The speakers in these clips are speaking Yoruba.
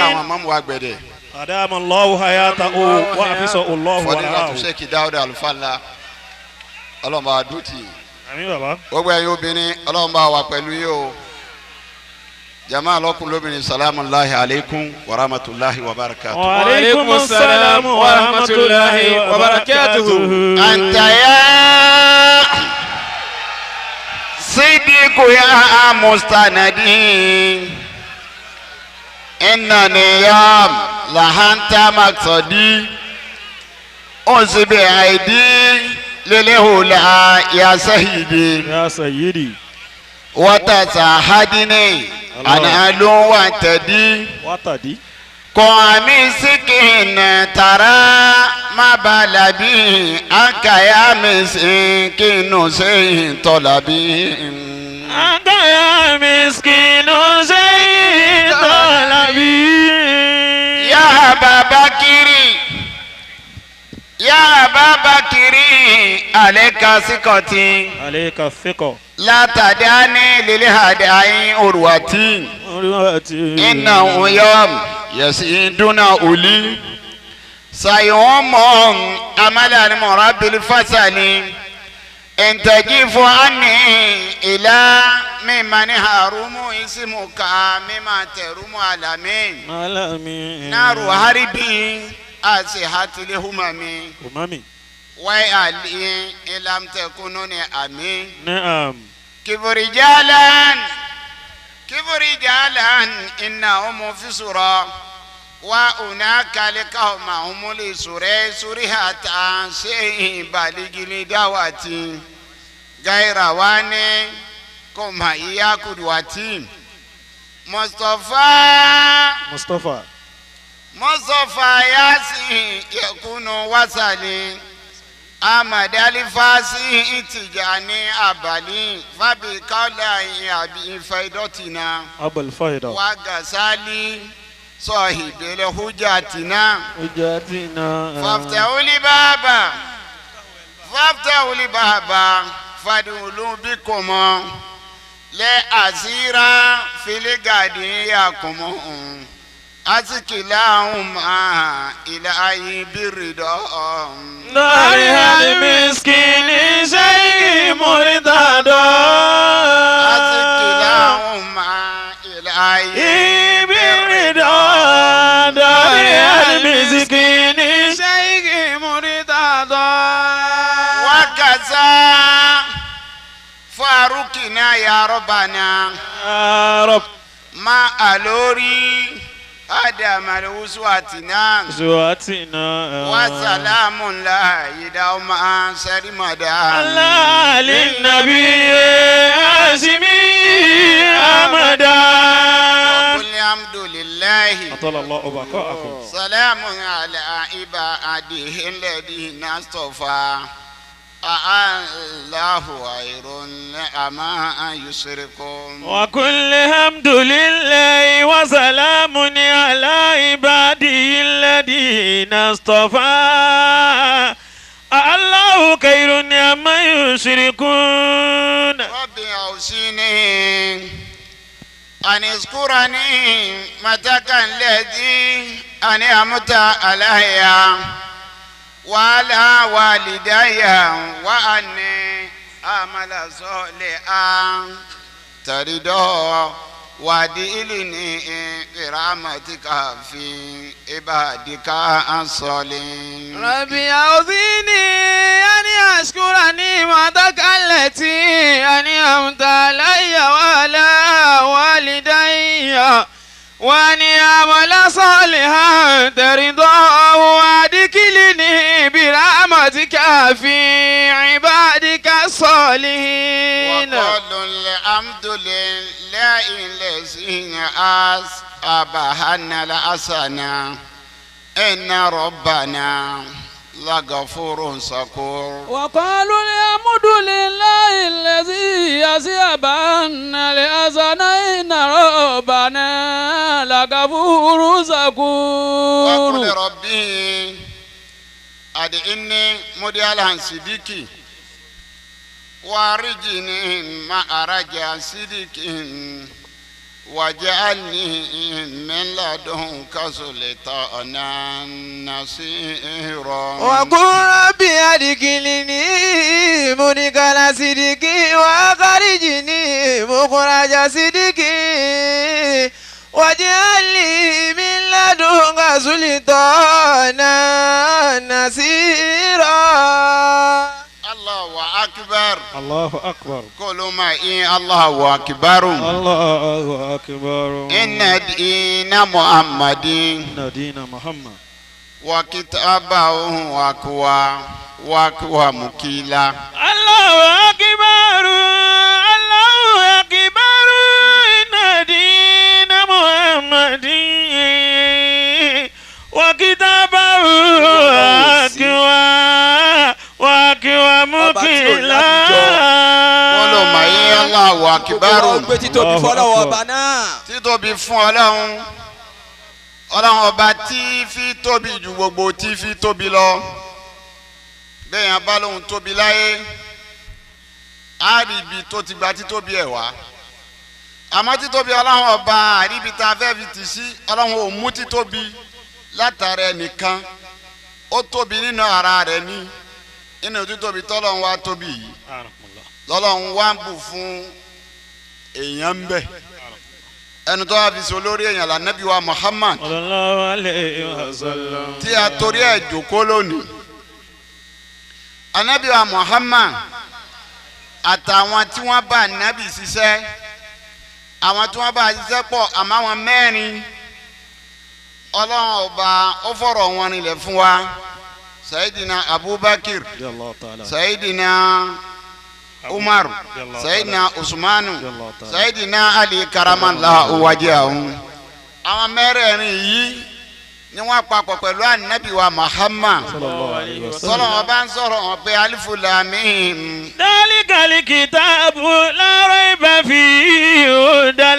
Àwọn mọ́mú wa gbẹ̀dẹ̀. أدام الله حياته وحفظه الله Fọdílà ورعاه. tó Sheikh Dáúdà Alufala, Ọlọ́run bá wa dúró tì í. Àmín bàbá. Gbogbo ẹ̀yin obìnrin, Ọlọ́run bá wà pẹ̀lú yín o. Jama lọ́kùnrin lóbìnrin, salamu alayhi alaykum wa rahmatulahi wa barakatu. وعليكم السلام ورحمة الله وبركاته. أنت يا صديق يا مستندي إنني يوم لهنت مقصدي أنسب أيدي للهلا يا سيدي. يا سيدي. وتساهدني أنا ألو وتدي. وتدي. kọ́mi sikin tara má balabi akaya mi sikin seyin tọ́labi. أنت يا مسكين زيد طلبي. Ya babakiri ya babakiri aleka sikọti. عليك الثقة. Látàdáni lílẹ̀ àdáyé òrùwàtí. Iná oyom yẹsi dúnà òlí. Sayọmọ amala ni mọ̀rábìlì fasali. Ntajifu ani ila mimani harumu isimuka mima tẹrumu alami. Alami. Naru haribi asi hatili humami. أمامي. Wai ali ilam tekununi ami. نعم. Kiburijalan kiburijalan innahum fi sura wa unaka likahuma humuli sure surihata sehin baligili dawati gaira wani koma iyakuduwati Mustapha. مصطفى. Mustapha yasin yakunu wasali Ahmad Alifasi Tijani Abali Fabi Kaula Abi Faidotina. أبو الفائدة. Wa Gasali Sahibele Hujatina. حجتنا. Faftahuli baba Faftahuli baba Fadulu bikumo Le azira filigadi yakumo Asikilahuma ilahi birido. دارها المسكين شيء مرتضى. Asikilahuma ilahi برضا دارها المسكين شيخ مرتضى. Wakaza Farukina ya Rabbana. يا رب. Ma alori Adam alwuswatina. زواتنا. Wasalamu la yidawma sarimada. الله للنبي هاشمي أحمدا. وقل الحمد لله. أطال الله بقاءكم. سلام على عباده الذين اصطفى الله خير أما يشركون. وكل حمد لله وسلام على عباده الذين اصطفى الله خير عما يشركون. ربي أوصيني أن اذكرني متك الذي أنعمت علي وعلى والدي وأني أعمل صالحا ترضى وادخلني برحمتك في عبادك الصالحين. ربي أوزعني أن أشكر نعمتك التي أنعمت علي وعلى والدي وأن أعمل صالحا ترضاه وأدخلني برحمتك في عبادك الصالحين. وقالوا الحمد لله الذي أصابنا الحسنة إن ربنا لغفور شكور. وقالوا الحمد لله الذي أذهب عنا الحزن إن ربنا لغفور شكور. وقل ربي أدعني مدخل صدق وأخرجني مخرج صدق. واجعلني من لدنك سلطانا نصيرا وقل رب أدخلني مدخل صدق وأخرجني مخرج صدق واجعل لي من لدنك سلطانا نصيرا. الله أكبر. الله أكبر. قولوا معي الله أكبر. الله أكبر. إن دين محمد إن دين محمد وكتابه أقوى وأقوى مكيلا. الله أكبر الله أكبر إن دين محمد وكتابه أقوى وأقوى مكيلا. قولوا معي الله أكبر. Gbogbo títóbi fọlọ́wọ́ ọba náà. Títóbi fún Ọlọ́run, Ọlọ́run ọba tí fi tóbi ju gbogbo tí fi tóbi lọ. Bẹ́ẹ̀ yẹn bá lóhun tóbi láyé, á rí ibi tó ti gba títóbi ẹ̀ wá. Àmọ́ títóbi Ọlọ́run ọba àríbi tá a fẹ́ fi tì sí. Ọlọ́run ò mú títóbi látara ẹnìkan, ó tóbi nínú ara rẹ̀ ní inú títóbi tọ́lọ́run wá tóbi yìí lọ́lọ́run wá ń bù fún èèyàn ń bẹ̀ ẹnu tó wá fi so lórí èèyàn là nábì wa Muhammad sallallahu alayhi wa sallam. Tí a torí ẹ̀ jókòó lónìí. Anabi wa Muhammad àtàwọn tí wọ́n bá anabi ṣiṣẹ́, àwọn tí wọ́n bá ṣiṣẹ́ pọ̀, àmọ́ àwọn mẹ́rin Ọlọ́run ọba ó fọ̀rọ̀ wọn rinlẹ̀ fún wa: Sayidina Abubakar, Sayidina Umar, Sayidina Usmanu, Sayidina Ali karamallahu wajhahu. Àwọn mẹ́rẹ̀ẹ̀rin yìí ni wọ́n papọ̀ pẹ̀lú anabi wa Muhammad sọlọ wọn bá ń sọ̀rọ̀ wọn pé alifu lamim. ذلك الكتاب لا ريب فيه هدى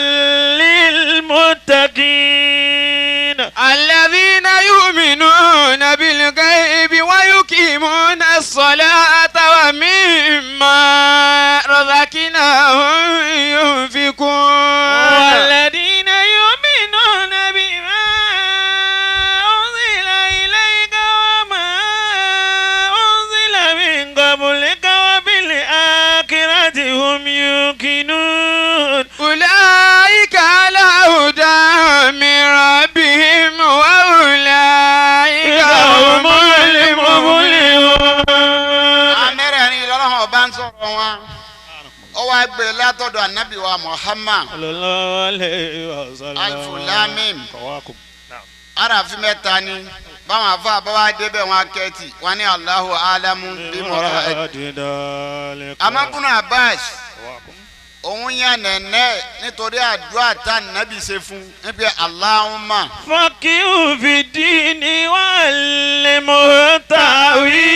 للمتقين الذين يؤمنون بالغيب ويقيمون الصلاة ومما رزقناهم ينفقون والذين يؤمنون بما أنزل إليك وما أنزل من قبلك وبالآخرة هم يوقنون أولئك على هدى من ربهم وأولئك هم المفلحون. Àwọn mẹ́rẹ̀ẹ̀rin lọ́lọ́run ọba ń sọ̀rọ̀ wọn, ó wá gbé látọ̀dọ̀ anabi wa Muhammad. Sallallahu alayhi wa sallam. Alifu lamim, arafi mẹ́ta ni. Báwọn afa àbáwá débẹ̀ wọn akẹ́tì wọn ní Allahu alamu bí mọ̀rọ̀. Amákùnrin Abbas òun yàn nẹ̀nẹ́ nítorí àdúrà tá nàbì ṣe fún níbi Allahumma. فقهه في الدين وعلمه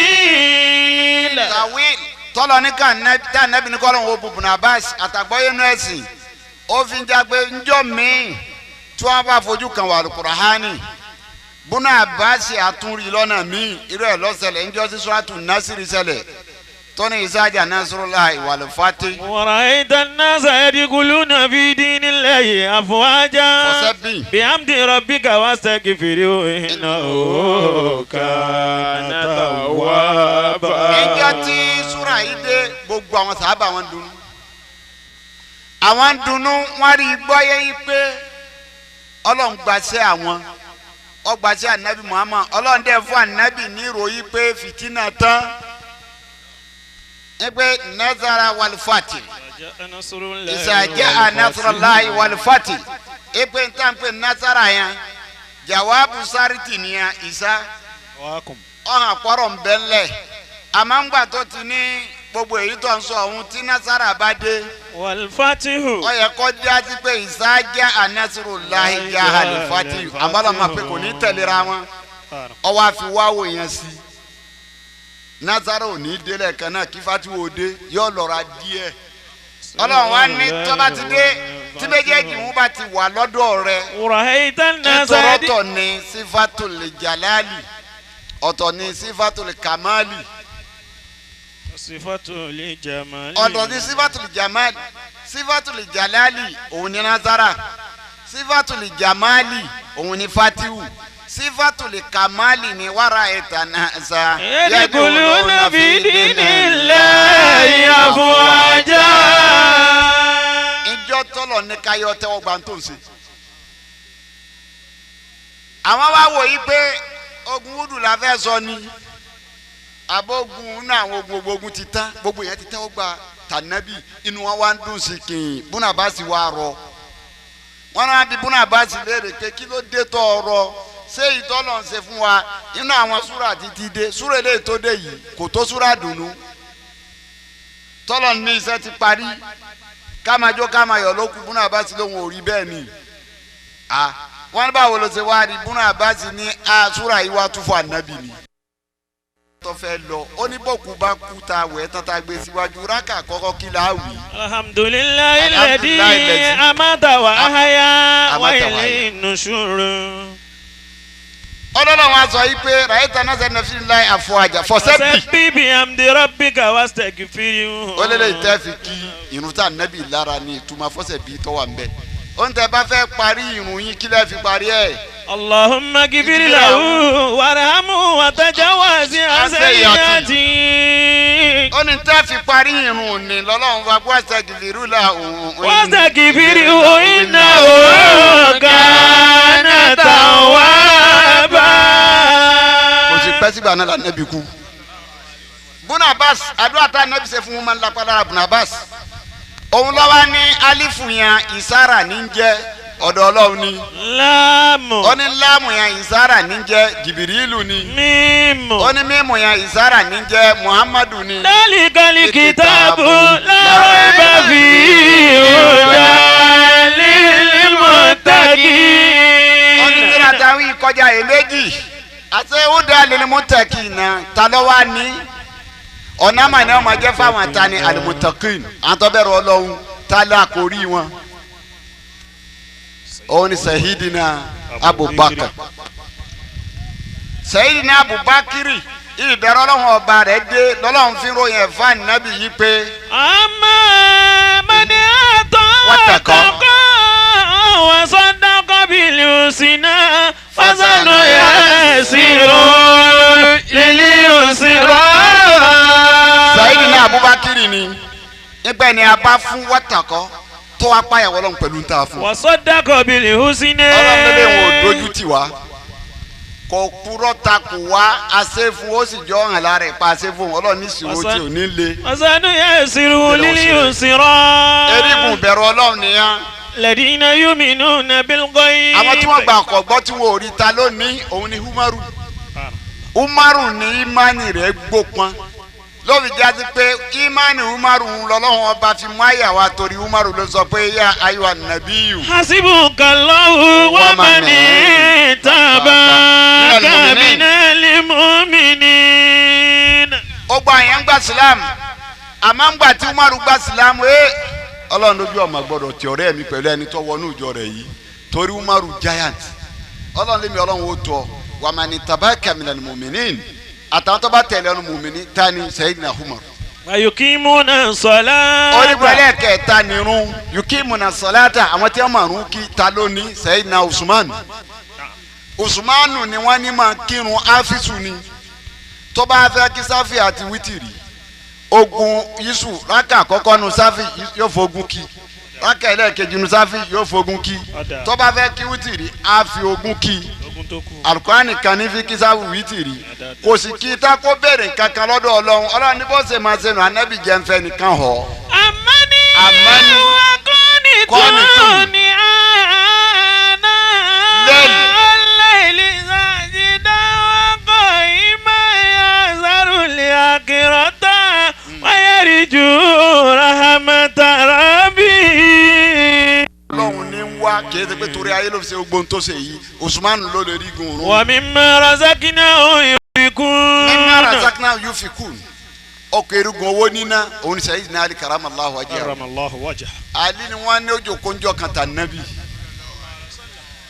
التأويل. Tàwí tọ́lọ ní ká tá nàbì ní kọ́lọ́hún ó bùbùn Abbas àtàgbọ́yé nú ẹ̀sìn, ó fi ń jágbe ńjọ́ míì tí wọ́n bá fojú kan wà Al-Qur'ani, bùnà Abbas àtúnrí lọ́nà míì. Irú ẹ̀ lọ́sẹ̀lẹ̀ ńjọ́ sí Suratu Nasiri ṣẹlẹ̀ tóní ìsájà Nasrullahi wal Fati. ورأيت الناس يدخلون في دين الله أفواجا فسبح بحمد ربك واستغفره إنه كان توابا. Níjọ́ tí súrà yìí dé, gbogbo àwọn sàábà wọn dunnú, àwọn dunnú. Wọn rí gbọ́yé yìí pé Ọlọ́run gbaṣẹ́ àwọn, ọgbàṣẹ́ anabi Muhammad. Ọlọ́run dẹ̀ fún anabi ní ìròyìn pé fìtínà tán ní pé nazara walifati ìsàjẹ́ anasaralayi walifati ipe ntan pé nasara yẹn jawabu sariti nìyẹn ìsá ọ̀hàn kpọ́rọ̀ ń bẹ́ ńlẹ̀. Àmọ́ ńgbà tó ti ní gbogbo èyí tó ń sọ ọ̀hún tí nasara bá dé, والفتح ó yẹ kó dájú pé ìsájá anasirulahi já halifati, àmọ́ máa pé kò ní tẹ̀léra wọn. Ọwọ́ àfi wáwò yẹn sí nasara ò ní délẹ̀ kan náà kí fatiwo dé, yóò lọ́ra díẹ̀. Ọlọ́run wa ní tó bá ti dé, tí méjèèjì wọn bá ti wà lọ́dọ̀ rẹ̀, ورأيت الناس nítorí ọ̀tọ̀ ní sífàtòlè jalali, ọ̀tọ̀ ní sífàtòlè kamali. صفة لجمال. Ọ̀tọ̀ ní sífàtòlè jamali. Sífàtòlè jalali òun ní nazara. Sífàtúlì jamali òun ni fatihu, sífàtúlì kamali ni wàrà ìtànàṣà. يدخلون في دين الله أفواجا. Ìjọ tọ́lọ̀ ní káyọ̀ tẹ́wọ́ gba tó ń ṣe. Àwọn wá wò yí pé ogun wúdù la fẹ́ sọ ni abógun inú àwọn ogun, gbogbo ogun ti tán, gbogbo yẹn ti tẹ́wọ́ gba tànàbí, inú wọn wá ń dùn sí kìnyìn. Búnà bá sì wá rọ wọn náà bí búnà bá sì léèrè pé kí ló dé tọ́ ọ̀rọ̀ ṣé ìtọ́lọ̀ ń ṣe fún wa inú àwọn súrà títí dé súrà eléyìí tó dé yìí kò tó súrà dùnú tọ́lọ̀ ní iṣẹ́ ti parí kámajó kámayọ̀ ló kú. Búnà bá sì lóhun ò rí bẹ́ẹ̀ ni. A wọn ní báwo ló ṣe wá rí? Búnà bá sì ní a súrà yìí wá tún fún ànábì ni. Tó fẹ́ lọ ó ní bọ́ọ̀kú bá kú ta wẹ̀ tán ta gbé síwájú rákà kọ́kọ́ kí la wì. الحمد لله الذي الحمد لله الذي أمات وأحيا أمات وأحيا. وإليه النشور. Ọlọ́run wa sọ yìí pé ràyẹ́tà náà sẹ́ni fi láì àfọ àjà fọ́sẹ́bì. فسبح بحمد ربك واستغفره. Ó lé lè tẹ́ fi kí irun tá nẹ́bì lára ni ìtumọ̀ fọ́sẹ̀bì tó wà ń bẹ̀. Ó ń tẹ́ bá fẹ́ parí irun yín kí lẹ́ fi parí ẹ̀. اللهم اغفر له وارحمه وتجاوز عن سيئاته. Ó ní tẹ́ fi parí irun ni lọ́lọ́run fa kó àṣẹ kìfìrú la òun. واستغفره إنه كان توابا. Kò sì pẹ́ sígbà náà la nẹ́bì kú. Bùnà Abbas, àdúrà tá nẹ́bì ṣe fún wọn máa ń lápá lára Bùnà Abbas. Òun lọ́wọ́ ní alifu yẹn ìsára ní jẹ́ ọ̀dọ̀ Ọlọ́run ni. láàmù. Ó ní láàmù yẹn ìsára ní jẹ́ Jìbìrìlù ni. Mímù. Ó ní mímù yẹn ìsára ní jẹ́ Muhammadu ni. ذلك الكتاب لا ريب فيه هدى للمتقين. Ó ní tíra táwọn yìí kọjá èméjì àti ó lil muttaqin ta ló wá ní ọ̀nà àmà ni wọ́n máa jẹ́ fáwọn ta ni al-muttaqin àtọ́bẹ̀rẹ̀ Ọlọ́run ta ló àkórí wọn. Òun ni Sayyidina Abubakar, Sayyidina Abubakar, ìbẹ̀rẹ̀ Ọlọ́run ọba rẹ̀ dé lọ́lọ́run fi ròyìn ẹ̀fà nàbì yìí pé. أما من أعطى واتقى. واتقى وصدق بالحسنى فسنيسره لليسرى. Sayyidina Abubakar ni nígbà ni a bá fún wọ́tàkọ́ tó wá pààyàwó Ọlọ́run pẹ̀lú ń ta fún. وصدق بالحسنى. Ọlọ́run ló wọn ò dojú tì wá, kò kúrọ́ ta kò wá aṣẹ́fún ó sì jọ hàn lára ìpa aṣẹ́fún Ọlọ́run ní ìṣòro tí ò ní le. وسنيسره لليسرى. Erigun bẹ̀rù Ọlọ́run nìyẹn. الذين يؤمنون بالغيب. Àwọn tí wọ́n gba ọkọ̀ gbọ́ tí wọ́n ò rí ta lónìí òun ni Umaru. Umaru ní imani rẹ̀ gbópọn lóbi jáde pé imani Umaru ń lọ́lọ́run ọba fi mú àyà wa torí Umaru ló sọ pé yá ayọ̀ ànàbíyù. حسبك الله ومن اتبعك من المؤمنين. Ó gba àyàn ń gba sílámù àmọ́ ń gbà tí Umaru gba sílámù ẹ́ Ọlọ́run lójú ọmọ gbọ́dọ̀ tí ọ̀rẹ́ mi pẹ̀lú ẹni tó wọnú ìjọ rẹ̀ yìí torí Umaru giant Ọlọ́run lémi Ọlọ́run ó tọ́ wa man tabaka minal mu'minin àtàwọn tó bá tẹ̀lé ọ̀nà mùmíní tani Sayyidina Umar. ويقيمون الصلاة. Orígun ẹlẹ́ẹ̀kẹta nírun yukimuna salata àwọn tí wọ́n máa rún kí ta lónìí Sayyidina Usman. Usmanu ni wọ́n ní máa kírun áfíìsù ni tó bá fẹ́ kí sáfì àti wítìrì ogun yíṣù rákà àkọ́kọ́ nu sáfì yóò fogun kí, rákà ẹlẹ́ẹ̀kejì nu sáfì yóò fogun kí, tó bá fẹ́ kí wítìrì á fi ogun kí. Alukurani kan ní fi kí sáfì wítìrì kò sì kí tá kó béèrè kankan lọ́dọ̀ Ọlọ́run. Ọlọ́run ní bó ṣe máa ṣe nù anábì jẹ́nfẹ́ nìkan họ. أمني أمني وقانتون آناء ليل. الليل ساجدا وقائما يحذر الآخرة ويرجو رحمة ربه. Ọlọ́run ní ń wá kì í ṣe pé torí ayé ló fi ṣe gbogbo ohun tó ṣe yìí. Usman ló lè rí gun òrùn. ومما رزقناهم ينفقون. Mímọ́ razakna yufikun ọkọ̀ erigun owó níná òun ni Sayyidina Ali karamallahu wajhahu. Karramallahu wajhahu. Ali ni wọ́n ní ojú kóńjọ kan tà nábì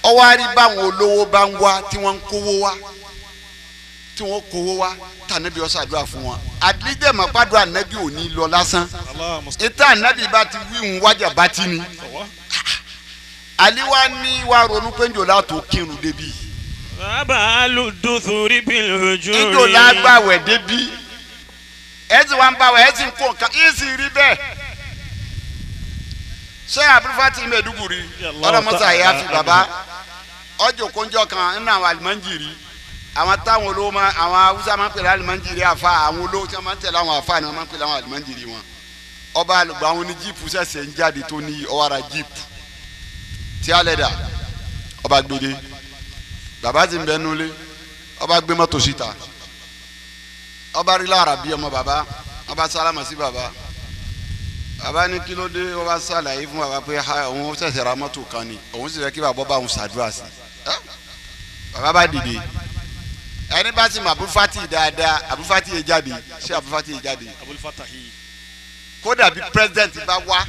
ọwọ́ àrí báwọn olówó bá ń wá tí wọ́n ń kówó wá tí wọ́n kówó wá tà nábì ó ṣàdúrà fún wọn. Àdídẹ̀mọ̀ pàdúrà nábì ò ní lọ lásán. Allah mustapha. Ìta nábì bá ti wíhun wájà bá ti ní. Àlí wa ní wa ronú pé njò látò kírun débi. Bàbá alùdùsùrì bìlójú. Njò lágbàwẹ̀ débi. Ẹ sì wá ń bá wa ẹ sì ń kó nǹkan ẹ sì rí bẹ́ẹ̀. Ṣé Abdulfati Maiduguri ọlọmọsà yà fi bàbá ọjọ́ kóńjọ kan nínú àwọn alimanjiri àwọn táwọn olówó ma àwọn Haúsá máa ń pèlè alimanjiri àfa àwọn olówó tí wọ́n máa ń tẹ̀lé àwọn àfa ni wọ́n máa ń pèlè àwọn alimanjiri wọn. Ọba àlùgbò àwọn oní jíìpù ṣẹ̀ṣẹ̀ ń jáde tó ní ọwọ́ ara jíìpù tí alẹ́ dà ọba gbede bàbá ti ń bẹ nulẹ̀ ọba gbé mọ́tò síta ọba rí lára bí ọmọ bàbá ọba sálámà sí bàbá. Bàbá ní kí ló dé ọba sàlàyé fún bàbá pé ha òun ṣẹ̀ṣẹ̀ ra mọ́tò kan ni òun sì fẹ́ kí bàbá bá òun ṣàdúrà sí i. Bàbá bá dìde ẹni bá ti mọ Abulfati dáadáa Abulfati yẹ jáde ṣé Abulfati yẹ jáde kódà bí president bá wá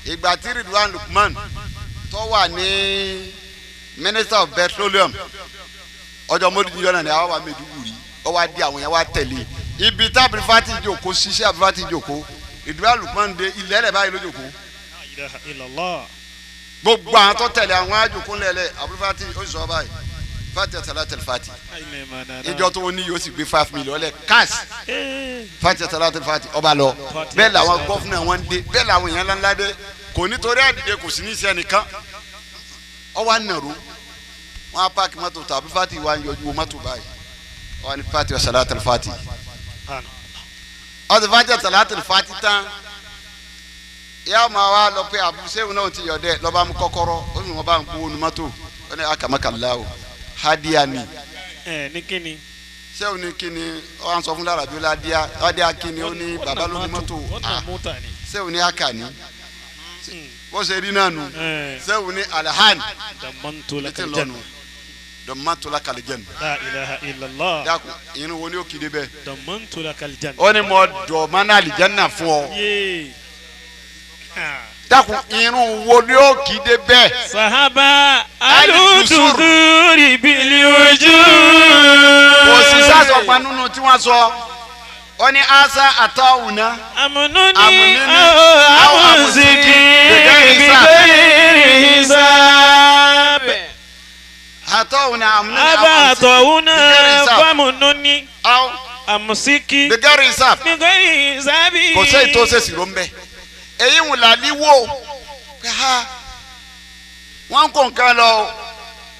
ìgbà tí Ridwan Lukman tó wà ní minister of petroleum ọjọ́ mọ́lìdì yọ̀nà ni àwọn wà Maiduguri ó wá di àwọn yẹn wá tẹ̀lé ibi tá Abulfati jòkó ṣiṣẹ́ Abulfati jòkó Ridwan Lukman dé ilẹ̀ ẹlẹ̀ báyìí ló jòkó gbogbo àwọn tó tẹ̀lé àwọn àjòkó lẹ̀lẹ̀ Abulfati ó sì sọ báyìí fati salatul fati ìjọ tó ní yóò sì gbé 5 million lẹ cash fati salatul fati ọba lọ bẹ́ẹ̀ làwọn gọ́fúnà wọn dé bẹ́ẹ̀ làwọn èèyàn ńláńlá dé kò nítorí àdìde kò sí ní iṣẹ́ nìkan ọwọ́ ànàró wọn á páàkì mọ́tò tàbí fati wa ń yọjú wo mọ́tò báyìí wọn ni fati salatul fati ọtí fati salatul fati tán ìyá ọmọ wa lọ pé àbúṣe náà ti yọ̀ dẹ́ lọ́ba mú kọ́kọ́rọ́ ó ní wọn bá ń kó wọnú mọ́tò ó ní akamakala o hadiya ni. Ẹ ní kíni. ṣé o ní kíni ọ à ń sọ fún Larabi ó ládìá ládìá kíni ó ní baba ló ní mọ́tò a ṣé o ní aka ni bó ṣe rí náà nu ṣé o ní alahan létí lọ́nu dọ̀mọ́tòlá kàlẹ́jẹ̀nu. La ilaha illallah. dákun irun wo ni ó kéde bẹ́ẹ̀. dọ̀mọ́tòlá kàlẹ́jẹ̀nu. ó ní mo dọ̀mọ́nà àlìjẹ́nà fún ọ. Dákun irun wo ni ó kéde bẹ́ẹ̀. Sahaba alududuri bili ojú. Kò sí sásọpá nínú tí wọ́n sọ. Ó ní asa àtọ́wùná. Àmúnúní àmúsìkì bìgẹ́rì hisab. Àtọ́wùná àmúnúní Aba àtọ̀wùná fámúnúní àmúsìkì bìgẹ́rì hisab. Bìgẹ́rì hisabi. Kò sẹ́yìn tó ṣèṣì ló ń bẹ̀. Èyí ń là ní wò pé ha wọ́n kò nǹkan lọ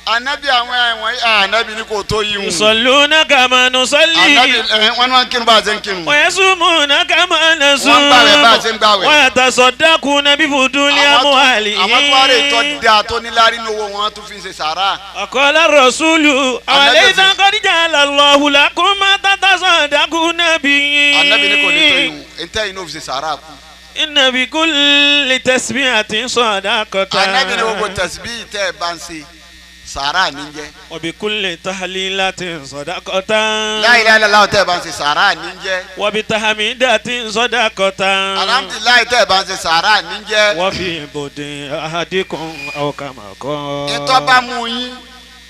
anabi àwọn ẹ̀wọ̀n anabi ni kò tó yí wọn. Yusalluna kama nusalli. Anabi wọn ni wọn kírun bá a ṣe ń kírun. Wa yasumuna kama nasum. Wọ́n gbàwẹ̀ bá a ṣe ń gbàwẹ̀. Wa yatasaddaquna bi fuduli amwalihim. Àwọn tó wá rè tọ́ da tó níláárí ní owó wọn tún fi ṣe sàrà. Qala rasulu alaysa qad ja'ala Allahu lakum ma tatasaddaquna bihi. Anabi ni kò ní tó yí wọn ntẹ́ yìí ní o fi ṣe sàrà kú. Inna bi kulli tasbihatin sadaqatan. Anabi ni gbogbo tasbihi tẹ́ ẹ bá ń ṣe sàrà ní jẹ́. Wa bi kulli tahlilatin sadaqatan. La ilaha illallah tẹ́ ẹ bá ń ṣe sàrà ní jẹ́. Wa bi tahmidatin sadaqatan. Alhamdulilayi tẹ́ ẹ bá ń ṣe sàrà ní jẹ́. Wa fi budi ahadikum aw kama qala. Ìtọ́ bá mú yín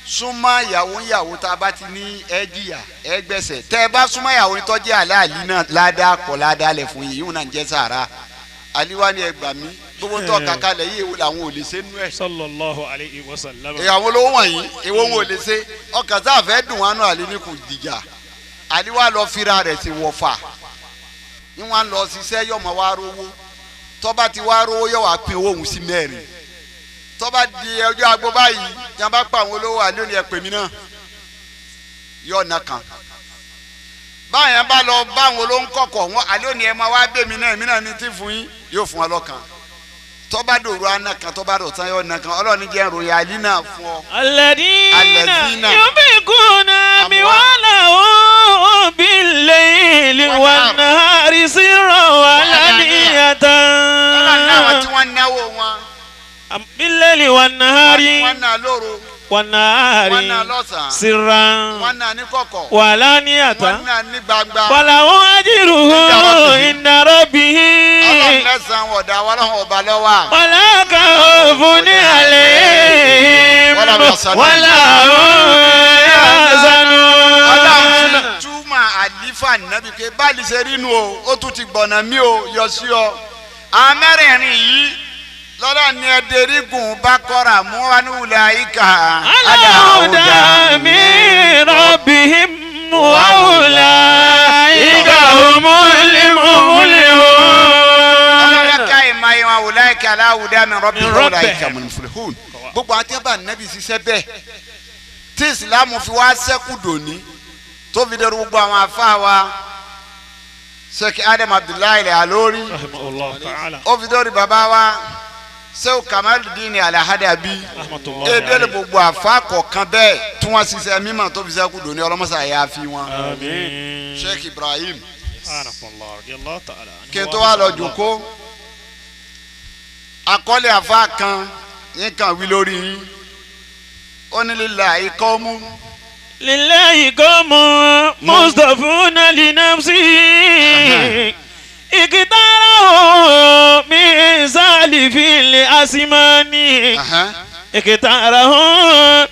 súnmọ́ ìyàwó ìyàwó tá a bá ti ní ẹ jìyà ẹ gbẹ̀sẹ̀ tẹ́ ẹ bá súnmọ́ ìyàwó yín tọ́jú àlàálí náà ládàá kọ̀ ládàá lẹ̀ fún yín yíwọ̀n náà ń jẹ́ sàrà. Aliwa ni ẹ gbà mí gbogbo tó kàkà lẹ yìí èwo làwọn ò lè ṣe nú ẹ. Sallallahu alayhi wa sallam. Ìyàwó ló wọ̀nyí èwo wọn ò lè ṣe ọkàn tá a fẹ́ dùn wọn náà àlè ní kò dìjà àlè wa lọ fira rẹ̀ sí wọ̀fà ní wọn lọ ṣiṣẹ́ yọmọ wa rówó tọ́ba ti wá rówó yọ wá pín owó òun sí mẹ́rin tọ́ba di ọjọ́ agbo báyìí tí wọ́n bá pa àwọn olówó àlè òní ẹ pè mí náà yọ ọ̀nà kan báyẹn bá lọ báwọn olóńkọ̀kọ̀ wọn àlẹ́ òní ẹ máa wá bẹ̀ mí náà mí náà ní tí fún yín yóò fún wa lọ́kàn tọ́ba dòru aná kan tọ́ba dọ̀tán yóò ná kan ọlọ́ọ̀ni jẹ́ ìròyìn àlí náà fún ọ. Alladhina yunfiquna amwalahum bil-layli wan-nahari sirran wa alaniyatan. Ọlọ́ọ̀ni náà tí wọ́n náwó wọn. Bil-layli wan-nahari. Wọ́n ná lóru. Wan-nahari. Wọ́n ná lọ́sàn-án. Sirran. Wọ́n ná ní kọ̀kọ̀. Wa alaniyatan. Wọ́n ná ní gbangba. Falahum ajruhum inda rabbihim. Ọlọ́run lẹ́sàn-án ọ̀dà wọlọ́run ọba lọ́wọ́. Wala khawfun alayhim wala hum yahzanun. Ọlọ́run ti túmọ̀ àlífà nàbí pé báyìí ṣe rí nu o, ó tún ti gbọ̀nà mí o, yọ sí ọ. Àwọn mẹ́rẹ̀ẹ̀rin yìí Lọ́dọ̀ ní ẹ̀ẹ́dẹ́rígùn bá kọ́ra mú wa ní wùlẹ̀ àyíká. على هدى من ربهم وأولئك هم المفلحون. Ọlọ́dọ̀ ká ìmọ̀ ayé wọn wùlẹ̀ àyíká aláwùdá mi rọ́bì Min wùlẹ̀ àyíká rabbihim. mọ̀nìfúlẹ̀hún. Gbogbo àti ẹ̀bà nẹ́bí ṣiṣẹ́ bẹ́ẹ̀ tí ìsìlámù fi wá sẹ́kù dòní tó fi dẹrù gbogbo àwọn afá wa Sheikh Adam Abdullahi Al-Alori رحمه الله تعالى. ó fi dórí bàbá wa Sheikh Kamaludin Al-Hadabi رحمة الله edele عليه. gbogbo àfa kọ̀ọ̀kan bẹ́ẹ̀ tí wọ́n ṣiṣẹ́ mímọ́ tó fi sẹ́kù dòní ọlọ́mọṣà yà á fi wọn. آمين. Sheikh Ibrahim سبحانك الله رضي الله تعالى عنه. kí n tó wá lọ jòkó akọ́lé àfa kan yín kan wí lórí yín ó ní lílà ikọ́ mú لله قوم مصطفون لنفسه اختاره من سالف الأسمان اختاره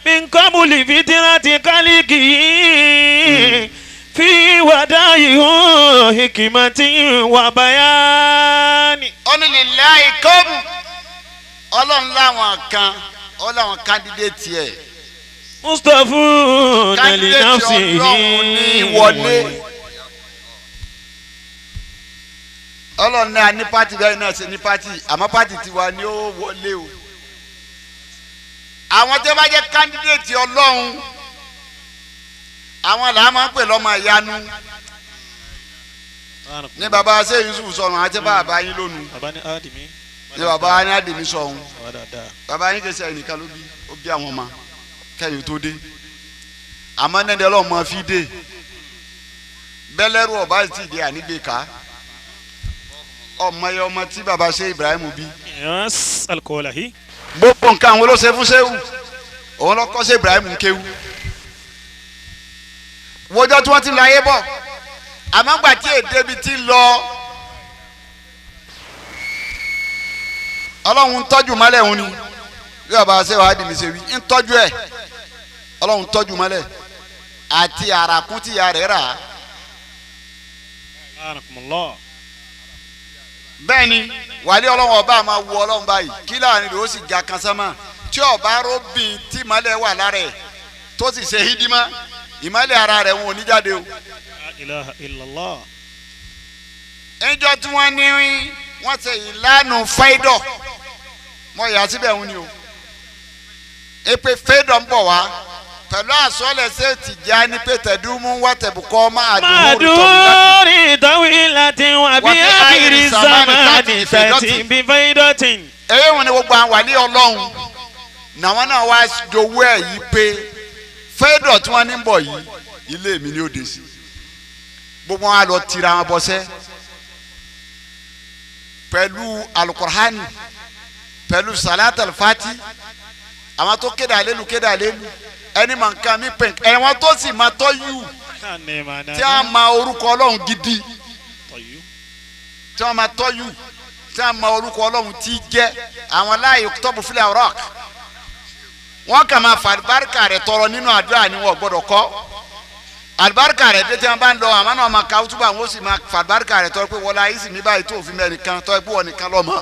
من قبل فتنة خلقه في ودائه حكمة وبيان. Ó ní lílà ikọ́ mú ọlọ́run láwọn kan ó láwọn kándídéètì ẹ̀ مصطفون kándídéètì لنفسه ọlọ́run ní wọlé ọlọ́run náà ní pátì bẹ́ẹ̀ náà ṣe ní pátì àmọ́ pátì tiwa ni ó wọlé o àwọn tí wọ́n bá jẹ́ kándídéètì ọlọ́run àwọn làá máa ń pè lọ́mọ ìyanu ní baba ṣé Yusuf sọ̀rọ̀ àti bàbá yín lónìí Baba ni Adimi. ní baba ní àdèmí sọ̀hún Baba dáadáa. baba yín kìí ṣe ẹnìkan ló bí ó bí àwọn ọmọ kẹyìn tó dé àmọ́ nẹ́ẹ̀dẹ́ ọlọ́run máa fi dé bẹ́lẹ́rù ọba ti dé ànígbè ká ọmọ yẹ ọmọ tí baba ṣe Ibrahim bí Yes, alkoholahi. gbogbo nǹkan àwọn olóṣè fún sẹ́wù òun lọ kọ́ sí Ibrahim ń kéwù wọjọ́ tí wọ́n ti lọ ayé bọ̀ àmọ́ gbà tí èdè bi ti lọ ọlọ́run ń tọ́jú mọ́lẹ̀ òun ni bí baba ṣe wàá dìmí ṣe wí ń tọ́jú ẹ̀ ọlọ́run tọ́jú mọ́lẹ̀ àti àràkún tíya rẹ̀ rà á. Subhanakumullah. Bẹ́ẹ̀ ni wàlẹ́ ọlọ́run ọba máa wo ọlọ́run báyìí kí láàrin rẹ̀ ó sì ga kan sánmà tí ọba róbìn tí ìmọ́lẹ̀ wà lára ẹ̀ tó sì ṣe hídímà ìmọ́lẹ̀ ara rẹ̀ wọn ò ní jáde o. La ilaha illallah. Níjọ́ tí wọ́n ní wọ́n ṣe ìlànà fáídọ̀ mọ ìyá síbẹ̀ ń ni o èpè fáídọ̀ ń bọ̀ wá pẹ̀lú àsọlẹ̀ ṣé Tìjàní pé tẹ̀dúmú wá tẹ̀bùkọ́ máa dùn مدور طويلة وبآخر الزمان تأتي بفيضة. Èyí wọn ni gbogbo àwọn wàlíì ọlọ́run làwọn náà wá jowó ẹ̀ yìí pé fẹ́dọ̀ tí wọ́n ní ń bọ̀ yìí ilé mi ni ó dé sí gbogbo wọn á lọ tira wọn bọ́sẹ́ pẹ̀lú alukur'ani pẹ̀lú salat alfati àwọn tó kéde àlélu kéde àlélu ẹni mà ń kan mi pè ẹ̀wọ̀n tó sì máa tọ́ yù tí a ma orúkọ ọlọ́run gidi tí wọ́n máa tọ́ yù tí a ma orúkọ ọlọ́run tí jẹ́ àwọn láàyè tọ́bù fílẹ̀ rock wọ́n kà máa fa àlùbáríkà rẹ̀ tọrọ nínú àdúrà ni wọ́n gbọ́dọ̀ kọ́ àlùbáríkà rẹ̀ dé tí wọ́n bá ń lọ àmọ́ náà máa ka útúbà wọ́n sì máa fa àlùbáríkà rẹ̀ tọrọ pé wọ́n la yìí sì mí báyìí tó òfin mẹ́rin kan tọ́ ẹ pé wọ́n nìkan lọ́mọ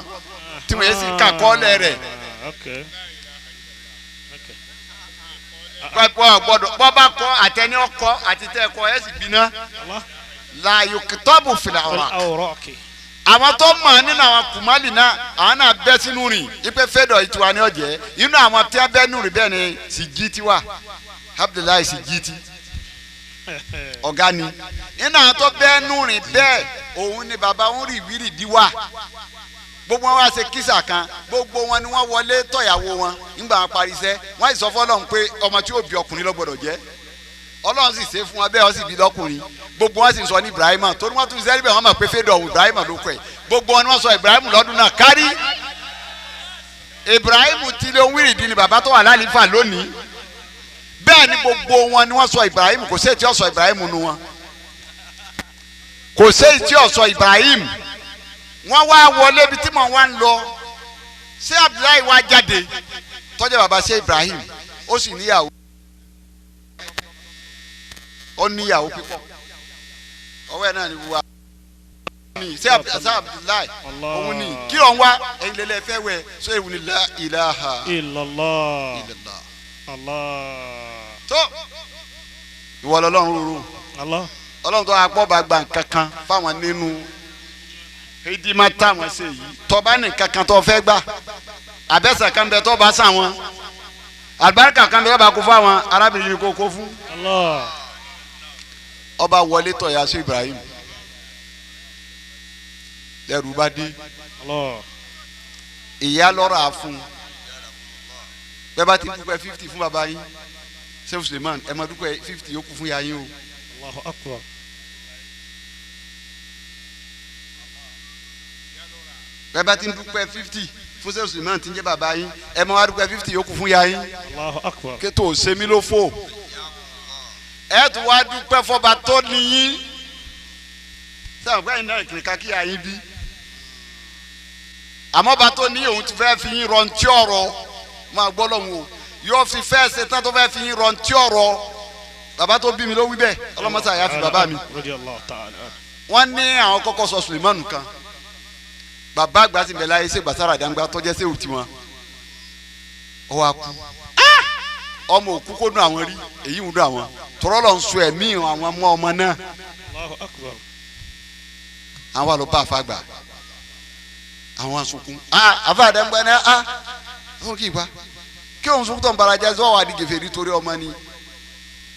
tí wọ́n yẹ sì kà kọ́lẹ̀ rẹ̀. Okay. Okay. Pẹ́pẹ́ gbọ́dọ̀ bọ́ bá kọ́ àtẹni ọkọ àti tẹ́ ẹ kọ́ ẹ sì gbiná Allah. láàyò tọ́bù fìlà ọ̀rọ̀ Al-awraqi. àwọn tó mọ̀ nínú àwọn kùmálì náà àwọn náà bẹ́ sínú rìn ipe fẹ́dọ̀ ìtura ni ọ̀jẹ̀ inú àwọn tí wọ́n bẹ́ nù rìn bẹ́ẹ̀ ni Sìgìtì wà Abdullahi Sìgìtì ọ̀gá ni nínú àwọn tó bẹ́ nù rìn bẹ́ẹ̀ òun ni bàbá òun rì wírì dí wà gbogbo wọn wá ṣe kísà kan gbogbo wọn ni wọ́n wọlé tọ̀yàwó wọn nígbà wọn parí iṣẹ́ wọ́n sì sọ fọ́lọ́run pé ọmọ tí yóò bí ọkùnrin ló gbọ́dọ̀ jẹ́ ọlọ́run sì ṣe fún wọn bẹ́ẹ̀ wọ́n sì bí lọ́kùnrin gbogbo wọn sì sọ ní Ibrahima torí wọ́n tún sẹ́rí bẹ́ẹ̀ wọ́n mọ̀ pé fẹ́dọ̀ ọ̀hún Ibrahima ló kọ̀ ẹ̀ gbogbo wọn ni wọ́n sọ Ibrahim lọ́dún náà kárí Ibrahim ti lé wíìrìdì ni bàbá tó wà lálífà lónìí bẹ́ẹ̀ ni gbogbo wọn ni wọ́n sọ Ibrahim kò sí èyí tí ó sọ Ibrahim nu wọn kò sí èyí tí ó sọ Ibrahim wọ́n wá wọlé ibi tí mò ń wá ń lọ ṣé Abdullahi wá jáde tọ́jú bàbá ṣé Ibrahim ó sì níyàwó ó níyàwó pípọ̀ ọwọ́ ẹ̀ náà ni wúwa Ni ṣé Abdullahi òun ni kí ló ń wá ẹ̀yin lẹ́lẹ́ fẹ́ wẹ̀ ṣé ewu ni la ilaha Illallah. illallah. Allah. Tó ìwọ lọ́lọ́run rúru Allah. ọlọ́run tó apọ̀ bá gba nǹkan kan fáwọn nínú ìdímọ̀ táwọn ṣe yìí tọ́ba ní nǹkan kan tó fẹ́ gbà àbẹ́sẹ̀ kan bẹ tó bá sàn wọn àlùbáríkà kan bẹ tó bá kó fáwọn arábìnrin yìí kó kó fún. Allah. Ọba wọlé tọ̀ ya sí Ibrahim lẹ́rù bá dé Allah. ìyá lọ́rọ̀ àfún bẹ́ẹ̀ bá ti dúpẹ́ 50 fún baba yín Sehu Suleiman ẹ máa dúpẹ́ 50 yòókù fún ya yín o. Allahu akbar. Bẹ́ẹ̀ bá ti dúpẹ́ 50 fún Sehu Suleiman tí ń jẹ́ baba yín ẹ máa wá dúpẹ́ 50 yòókù fún ya yín. Allahu akbar. Kétò sẹ́mi ló fò ẹ tún wá dúpẹ́ fọba tó níyín sẹ́wọ̀n pé ẹ̀yin náà kìnìkan kí ya yín bí àmọ́ bá tó ní òun ti fẹ́ fi yín rọntí ọ̀rọ̀ máa gbọ́ lọ́hùn o yóò fi fẹ́ ṣe tán tó fẹ́ fi yín rọntí ọ̀rọ̀ bàbá tó bí mi ló wí bẹ́ẹ̀ ọlọ́mọṣà yà fi bàbá mi. Radiyallahu ta'ala. Wọ́n ní àwọn kọ́kọ́ sọ Sulemanu kan bàbá àgbà sì ń bẹ láyé ṣe gbàsára dàgbà tọ́jẹ́ sí òtí wọn ọ wá kú ọmọ òkú kó dùn àwọn rí èyí ń dùn àwọn tọ́rọ́ lọ ń sọ ẹ̀mí àwọn ọmọ ọmọ náà. Allahu akbar. Àwọn àlọ́ bá àfa gbà àwọn sunkún àfa àdàgbà ni ó kì í pa kí òun sunkún tó ń bara jẹ́ sọ wà á di gèfèrí torí ọmọ ni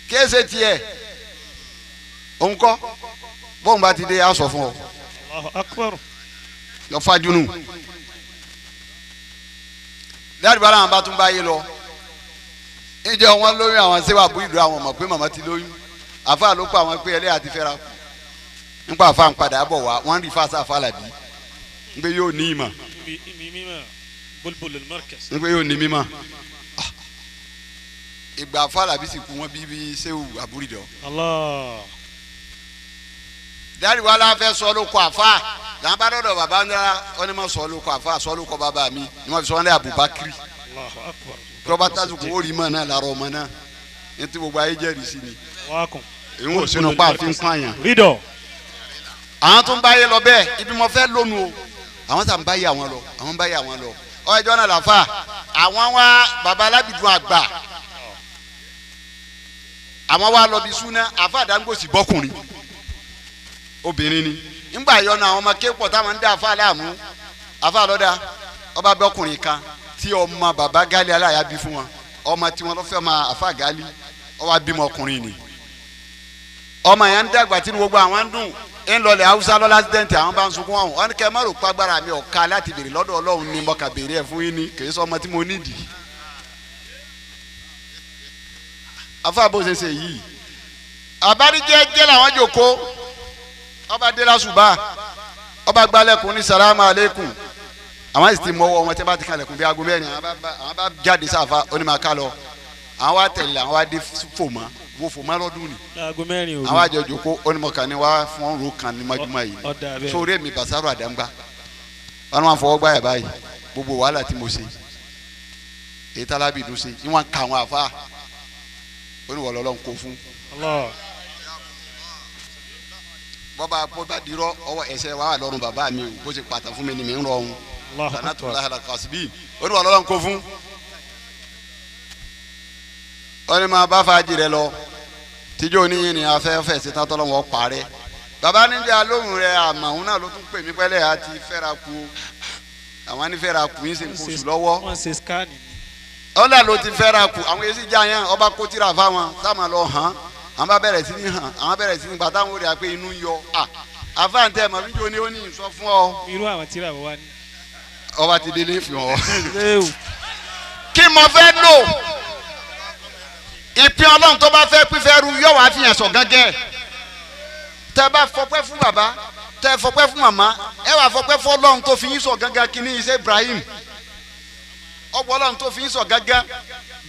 kéésì tiẹ̀ òun kọ́ bóun bá ti dé á sọ fún ọ Allahu akbar. lọ fajunu dáàdì bá làwọn bá tún bá yé lọ ìjọ wọn lóyún àwọn sẹ́wà bú ìlú àwọn ọmọ pé màmá ti lóyún àfa ló pa àwọn pé ẹlẹ́yà ti fẹ́ra kù nípa àfa ń padà bọ̀ wá wọ́n ń rí fásá àfa làbí ń pé yóò ní ìmọ̀ Mímọ́ bulbul al-markaz. ń pé yóò ní mímọ̀ ìgbà àfa làbí sì kú wọn bí bí sẹ́wù àbúrídọ̀ Allah. dáàdì wa la fẹ́ sọ ló kọ àfa làwọn bá dọ̀dọ̀ bàbá ńlá wọn ni ma sọ ló kọ àfa sọ ló kọ bàbá mi ni wọn fi sọ wọn lé Abubakar Allahu akbar. tọba tasuku ó rí mọ náà lára ọmọ náà ní ti gbogbo ayé jẹ́rìí sí ni Waakum. èyí wò sínú pa àfin kún àyàn. Ridọ. Àwọn tó ń bá yé lọ bẹ́ẹ̀ ibi mo fẹ́ lónu o àwọn sàn ń bá yé àwọn lọ àwọn ń bá yé àwọn lọ ọ ẹjọ́ náà làfà àwọn wa baba alábìdún àgbà àwọn wa lọ bí súná àfà àdáńgòsì bọ́kùnrin obìnrin ni ńgbà yọnu àwọn ọmọ kéèpọ̀ táwọn ń dá àfà láàmú àfà lọ́dà ọba bọ́kùnrin kan tí ọmọ baba gali aláya bí fún wọn ọmọ tí wọn lọ fẹ́ ọmọ àfà gali ọba bímọ ọkùnrin ni ọmọ yẹn ń dàgbà tí gbogbo àwọn ń dùn ń lọlẹ̀ haúsá lọ́la accident àwọn bá ń sunkún àwọn wọn ni kẹ́ ẹ má rò pàgbára mi ọ̀ka láti béèrè lọ́dọ̀ ọlọ́run ni mo kà béèrè ẹ̀ fún yín ni kì í sọ ọmọ tí mo nídìí. Afa bó ṣe ṣe yìí àbáríjẹ jẹ́ làwọn jòkó ọba dé lásùbà ọba gbalẹ̀kùn ní salamu aleykum àwọn sì ti mọwọ́ wọn tẹ́ bá ti kalẹ̀kùn bí aago mẹ́rin àwọn bá jáde sáfà onímọ̀ ká lọ àwọn wa tẹ̀lé àwọn wa dé fòmọ́ wo fòmọ́ lọ́dún ni Láago mẹ́rin òru. àwọn àjọ jòkó onímọ̀kàn ni wàá fún ọ̀run kan ní majúmọ́ yìí Ọ̀dà bẹ́ẹ̀. sórí èmi Basaru Àdàngbà wọn máa fọwọ́ gbáyà báyìí gbogbo wàhálà tí mo ṣe èyí tálábì dùn ṣe ìwọ̀n ka àwọn àfa oníwọ̀lọ́lọ́ ń kó fún Allah. bọ́ba bọ́ba dirọ́ ọwọ́ ẹsẹ̀ wàhálà lọ́rùn bàbá mi o bó ṣe pàtàkì fún mi ni mi ń rọrùn Allahu akbar. sanatulahi alakasibi oníwọ̀lọ́lọ́ ń kó fún. wọ́n ní máa bá fàájì rẹ lọ tíjọ́ oníyìn ni afẹ́fẹ́ ṣe tán tọ́lọ́wọ́ parẹ́ bàbá níbi alóhùn rẹ àmọ́ òun náà ló tún pè mí pẹ́lẹ́ àti fẹ́ra ku àwọn ní fẹ́ra ku yín sì ń kóṣù lọ́wọ́ Wọ́n ṣe scan ni. ọ̀là ló ti fẹ́ra ku àwọn èsì já yẹn ọba kó tìrà fáwọn sáwọn lọ hàn àwọn bá bẹ̀rẹ̀ sí ní hàn àwọn bẹ̀rẹ̀ sí ní gbà táwọn ò rí i pé inú yọ à àfáàntẹ́ mọ̀ fíjọ ni ó ní sọ fún ọ Irú àwọn tíra wo wá ní. ọba ti délé fi hàn ọ. Léwu. Kí mo fẹ́ lò ìpín ọlọ́run tó bá fẹ́ pín fẹ́ ru yóò wá fi hàn sọ gángan tẹ bá fọpẹ́ fún bàbá tẹ fọpẹ́ fún màmá ẹ wà fọpẹ́ fún ọlọ́run tó fi yín sọ gángan kínní iṣẹ́ Ibrahim ọgbọ ọlọ́run tó fi yín sọ gángan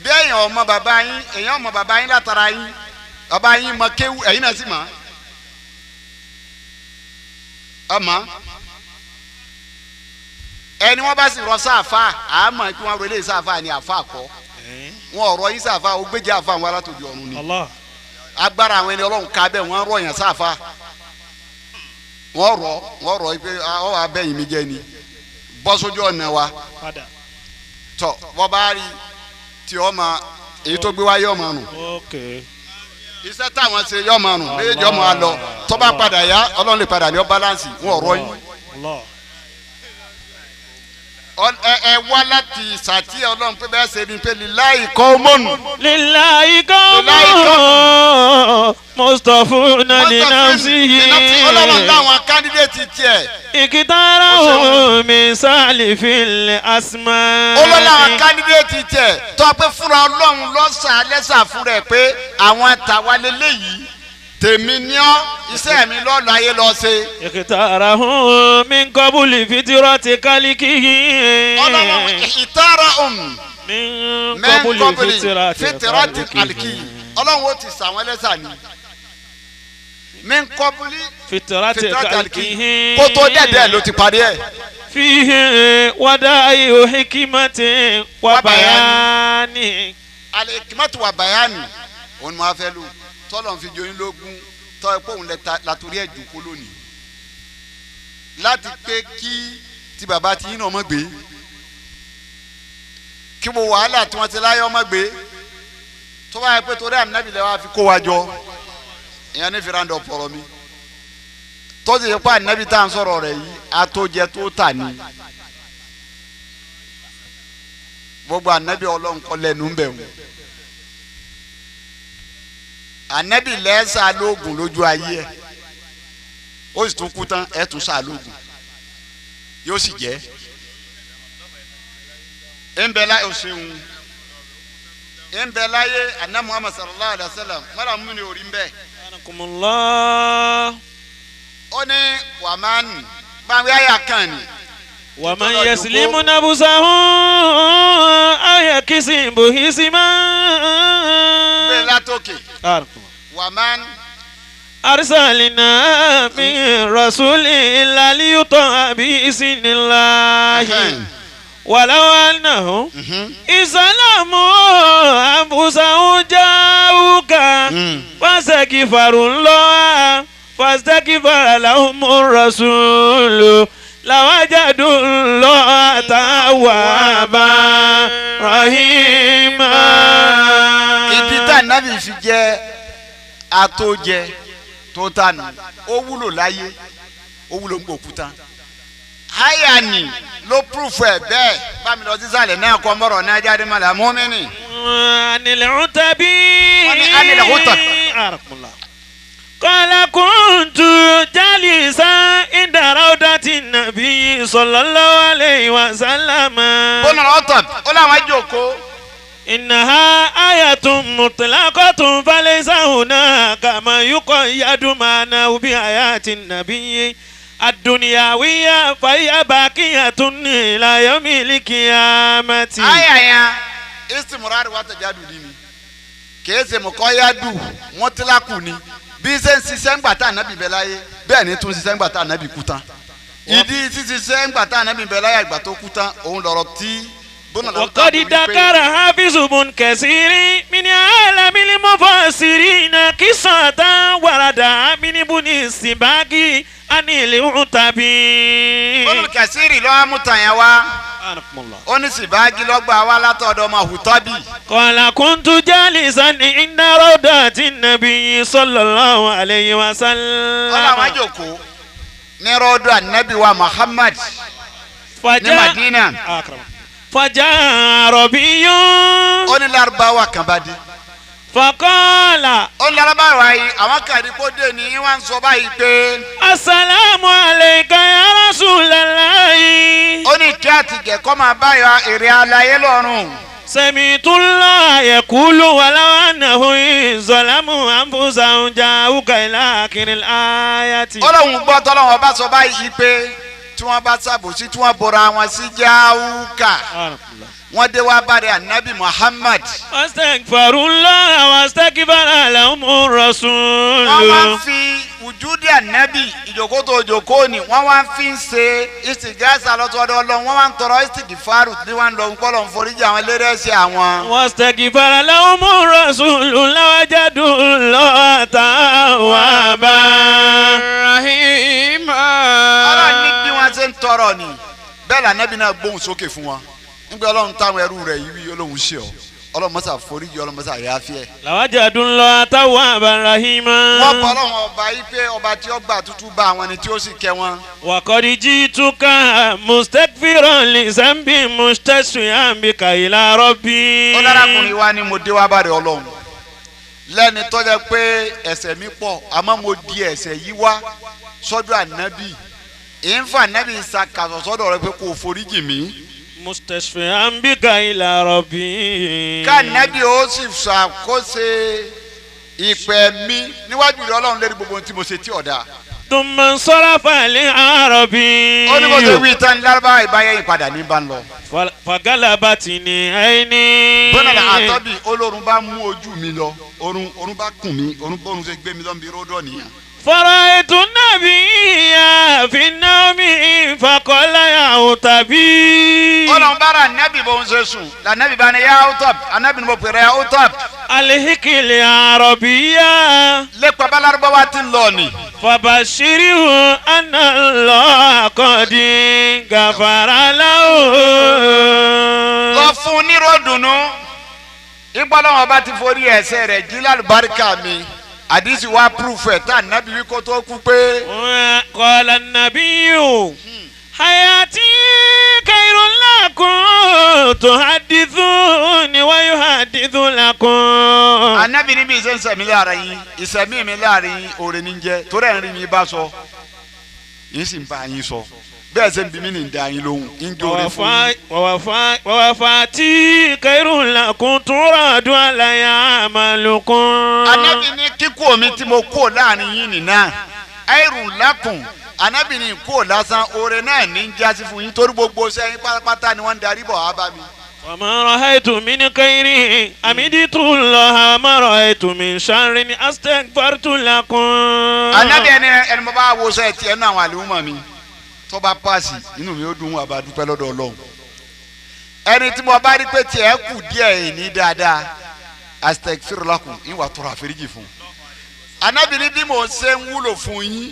bí èèyàn ọmọ bàbá yín èèyàn ọmọ bàbá yín látara yín bàbá yín mọ kéwú ẹ̀yin náà sì mọ̀ ọmọ ẹni wọn bá sì rọ sáàfà àmọ́ kí wọn rọ eléyìí sáàfà ni àfà kọ́ wọn ọ̀rọ̀ yín sáàfà ó gbéjà àfà wọn alátòdì ọ̀run ni Allah. agbára àwọn ẹni ọlọ́run ká bẹ́ẹ̀ wọ́n rọ̀yàn sáfà Wọ́n rọ̀ pé ọ wà bẹ́yìn mi jẹ́ ni bọ́ sójú ọ̀nà wa Padà. Tọ́ wọ́n bá rí tí ọ ma èyí tó gbé wá yọ ọmọ nù. Ok. Iṣẹ́ táwọn ṣe yọ ọmọ nù méjèèjì ọmọ àlọ tó bá padà yá Ọlọ́run lè padà ní ọ balance wọn ọ̀rọ̀ yín. Allah. Ẹ wá láti sàtí Ọlọ́run pé bẹ́ẹ̀ ṣe ni pé lillahi qawmun. Lillahi qawmun mustafuna li nafsihi. Ọlọ́run láwọn candidate tiẹ̀. Ìkìtàràhùn min salifil asma. Ọlọ́run láwọn candidate tiẹ̀ tó pé fúnra Ọlọ́run lọ́sà lẹ́sà fún rẹ̀ pé àwọn tàwa lélẹ́yìí tèmi ní ọ́ iṣẹ́ mi lọ́ọ̀lọ́ ayé lọ́ọ́ ṣe. Ìkìtàràhùn min qabli fitrati khalqihi. Ọlọ́run ìtara Min min qabli fitrati khalqihi Ọlọ́run ó ti sàwọn ẹlẹ́sà ni min qabli fitrati fitrati khalqihi. khalqihi kó tó dẹ̀dẹ̀ ló ti parí ẹ̀. Fihi wada'i hikmati wa bayani. Alikimatu wa bayani òun ni mo fẹ́ lò tọ́lọ̀ ń fi joyin lógún tọ́ ẹ pé òun latorí ẹ̀ jòkó lónìí láti pé kí ti bàbá ti yín náà mọ̀ gbé kí mo wàhálà tí wọ́n ti láyọ̀ mọ̀ gbé tó bá yẹ pé torí ànábì lẹ́wọ́ àfi kó wa jọ ìyẹn ní fìràǹdọ̀ pọ̀rọ̀ mi tó ti yẹ pé ànábì tá à ń sọ̀rọ̀ rẹ̀ yìí atójẹ tó tà ní gbogbo ànábì Ọlọ́run kọ́ lẹ́nu ń bẹ̀ wọ́n ànábì lẹ́sà lóògùn lójú ayé ẹ̀ ó sì tún kú tán ẹ̀ tún sà lóògùn yóò sì jẹ́ ńbẹ láyé o ṣeun ńbẹ láyé àná Muhammad sallallahu alayhi wa sallam mọ́ra mú ni orí ńbẹ. Anakumullah. Ó ní wàmánì báwo àyà kan ni. Wa man yaslimu nafsahu aw yakisibu isman. Bẹ́ẹ̀ látòkè Anakumullah. wàmánì. Arsalna min rasulin illa liyuta'a bi iznillahi. Walau annahum isalamu anfusahum ja'uka fastaghfirullah fastaghfara lahumur rasulu lawajadullaha tawwaban rahima. Ìdí tá ànábì fi jẹ́ atójẹ tó tànù ó wúlò láyé ó wúlò ń gbòkúta àyà ni ló púrúfù ẹ̀ bẹ́ẹ̀ bá mi lọ sísàlẹ̀ náà kọ́ mọ́rọ̀ náà jáde mọ́lá mọ́mìnì. Anil utabi. Wọ́n ní anil utabi. Arakumullah. Qala kuntu jalisan inda rawdati nabi sallallahu alayhi wa sallam. Bọ́nà ọ̀tọ̀ ó láwọn jókòó. إنها آية مطلقة فليس هناك ما يقيد معناه بآيات النبي الدنيوية فهي باقية إلى يوم القيامة. Àyà yẹn istimurari wa tajadudi ni kìí ṣe mọ̀kọ́yádù mọ́tíláàkù ni bí ṣe ń ṣiṣẹ́ ńgbà tá ànábì bẹ láyé bẹ́ẹ̀ ni tún ṣiṣẹ́ ńgbà tá ànábì kú tán ìdí ṣiṣẹ́ ńgbà tá ànábì bẹ láyé àgbà tó kú tán òun lọ̀rọ̀ tí bọ́nà lọ́wọ́ وقد ذكر حافظ بن كثير من عالم المفسرين قصة ورد من ابن السباق عن العتبي. Bọ́nà kẹsìrì lọ́wọ́ amúta yẹn wá ó ní sìbáàgì lọ́gbà wá látọ̀dọ̀ ọmọ hùtọ́bì. قال كنت جالسا عند روضة النبي صلى الله عليه وسلم. Ọlọ́run àjòkó ní rọ́ọ̀dù ànábì wa Muhammad ní Madina. فجاء عربي. Ó ní Lárúbáwá kan bá dé. فقال Ó ní Lárúbáwá yìí àwọn kan ní kó dé ní wọ́n ń sọ báyìí pé. السلام عليك يا رسول الله. Ó ní kí àtìgẹ̀ kọ́ máa báyọ̀ èrè alayé lọ́rùn. سمعت الله يقول ولو أنه إذ ظلموا أنفسهم جاءوك إلى آخر الآية. Ọlọ́run gbọ́ tọ́lọ́run ọba sọ báyìí pé tí wọ́n bá ṣàbòsí tí wọ́n bora wọn sí jáúkà wọ́n dé wá bá rẹ̀ ànábì Muhammad. واستغفروا الله واستغفر لهم الرسول. Wọ́n wá ń fi ùjúdì ànábì ìjòkó tó ìjòkó ni wọ́n wá ń fi ń ṣe ìsìgáṣà lọ́tọ́dọ́ Ọlọ́run wọ́n wá ń tọrọ ìsìgìfàrù tí wọ́n ń lọ ńkọ́ lọ́n foríjì àwọn eléré ẹ̀ṣẹ̀ àwọn. واستغفر لهم الرسول لوجدوا الله توابا رحيما. lọ ni bẹ́ẹ̀ lànàbí náà gbóhùn sókè fún wa nígbà ọlọ́run táwọn ẹrú rẹ̀ yìí wí olóhùn ṣe ọ ọlọ́run mọ́sà foríjì ọlọ́run mọ́sà yááfíẹ́ ẹ̀. لوجدوا الله توابا رحيما wọ́n bọ ọlọ́run ọba yìí pé ọba tí ó gbà tútù bá àwọn ẹni tí ó sì kẹ́ wọn. وقد جئتك مستغفرا لذنبي مستشفعا بك إلى ربي ó dárakùnrin wa ni mo dé wá bá rẹ ọlọ́run lẹ́ni tó jẹ́ pé ẹ̀ṣẹ̀ mi pọ̀ àmọ́ mo di ẹ̀ṣẹ̀ yìí wá sọ́dọ̀ ànábì ìǹfà ànábì ṣàkàtọ̀ sọ́dọ̀ rẹ pé kò foríjì mí. مستشفعا بك إلى ربي ká ànábì ó sì ṣàkóso ìpè mi níwájú rẹ ọlọ́run lérí gbogbo ohun tí mo ṣe tí ọ̀dà. ثم انصرف العربي ó ní bó ṣe wí tán ní lárúbáwá ìbáyé ìpadà ní bá ń lọ. فغلبتني عيني bọ́nà àtọ́bí olórun bá mú ojú mi lọ orun orun bá kùn mí orun bórun ṣe gbé mi lọ́nbi ródọ̀ nìyẹn. فرأيت النبي في النوم فقال يا طبيب ọlọ́run bára anabi bó ń ṣe sùn lànàbí bá ní yá utop anabi ní mo pèrè yá utop الهك العربية lépa bá lárúbáwá ti ń lọ ni. فبشره أن الله قد غفر له lọ fún un nírò dùnú ìgbọ́lọ́wọ́n bá ti forí ẹsẹ̀ rẹ̀ jí lálùbáríkà mi àdìsí wa proof ẹ̀ tá anabi wí kó tó kú pé قال النبي حياتي خير لكم تحدثوني ويحدث لكم anabi níbi ìṣe ń sẹ̀mí láàrin yín ìsẹ̀mí mi láàrin yín òrè ní jẹ́ torí ẹ̀ ń rí mi bá sọ yín sì ń bá yín sọ bẹ́ẹ̀ ṣe ń bí mi ní da yín lóhùn ń jóore fún yín. ووفاتي خير لكم تراد علي أعمالكم anabi ní kíkú mi tí mo kú láàrin yín nìna ẹrù lákùn anabi ní kú lásán oore náà ní ń jásí fún yín torí gbogbo sẹ́yìn pátápátá ni wọ́n ń darí bọ̀ wá bá mi. وما رأيت من خير حمدت الله وما رأيت من شر استغفرت لكم anabi ẹni ẹni mo bá wo sẹ́yìn tiẹ̀ nínú àwọn àlùmọ̀ mi tó bá paasi inú mi ó dùn wà bá dúpẹ́ lọ́dọ̀ ọlọ́run ẹni tí mo bá rí pé tiẹ̀ kù díẹ̀ yìí ní dáadáa astagfir lakum ń wà tọrọ àforíjì fún un anabi ní bí mo ṣe ń wúlò fún yín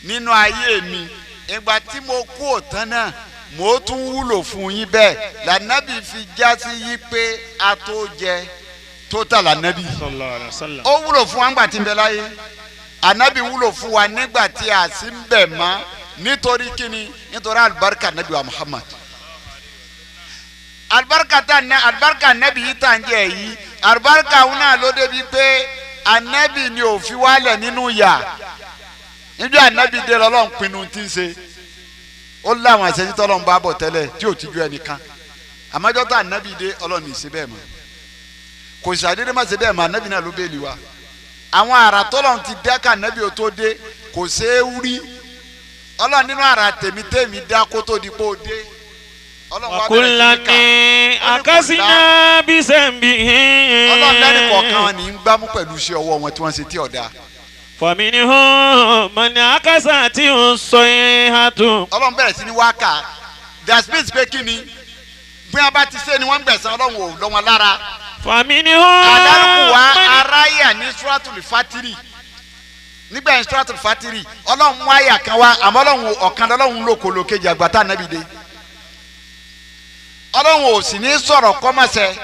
nínú ayé mi ìgbà tí mo kú òtán náà mo tún wúlò fún yín bẹ́ẹ̀ lànàbì fi já sí yí pé a tó jẹ tó tà lànàbì sallallahu alaihi wasallam. ó wúlò fún wa ńgbà tí ń bẹ láyé anabi wúlò fún wa nígbà tí a sì ń bẹ mọ́ nítorí kíni nítorí alibarika anabi wa Muhammad alibarika tá ní alibarika anabi yìí tá ń jẹ yìí alibarika òun náà ló débi pé anabi ni ò fi wálẹ̀ nínú yà níjọ́ anabi dé lọ́lọ́run pinnu tí ń ṣe ó láwọn àṣẹ tí Ọlọ́run bá bọ̀ tẹ́lẹ̀ tí ò ti ju ẹnìkan àmọ́jọ́ tá anabi dé Ọlọ́run ní í ṣe bẹ́ẹ̀ mọ́ kò sàdédé má ṣe bẹ́ẹ̀ mọ́ anabi náà ló bẹ́ẹ̀ lì wa àwọn àrà tọ́lọ́run ti dá ká anabi ò tó dé kò ṣeé rí Ọlọ́run nínú àrà tèmi tèmi dá kó tó di pé ó dé Ọlọ́run wá bẹ̀rẹ̀ sí ní kà وكلني أكسنا بذنبه Ọlọ́run lẹ́nu kọ̀ọ̀kan wọn ní í gbámú pẹ̀lú iṣẹ́ ọwọ́ wọn tí wọ́n ṣe tí ọ̀dà فمنهم من أكسته الصيحة Ọlọ́run bẹ̀rẹ̀ sí ní wákà dasmith pé kí ni bí wọ́n bá ti ṣe ni wọ́n ń gbẹ̀san Ọlọ́run ò lọ́ wọn lára فمنهم adarúkú wa من aráyà ní suratul fatiri nígbà yẹn suratul fatiri Ọlọ́run mú àyà kan wá àmọ́ Ọlọ́run ọ̀kan lọ́lọ́run ló kolo kejì àgbàtà nàbì dé Ọlọ́run ò sì ní sọ̀rọ̀ kọ́mọ̀sẹ̀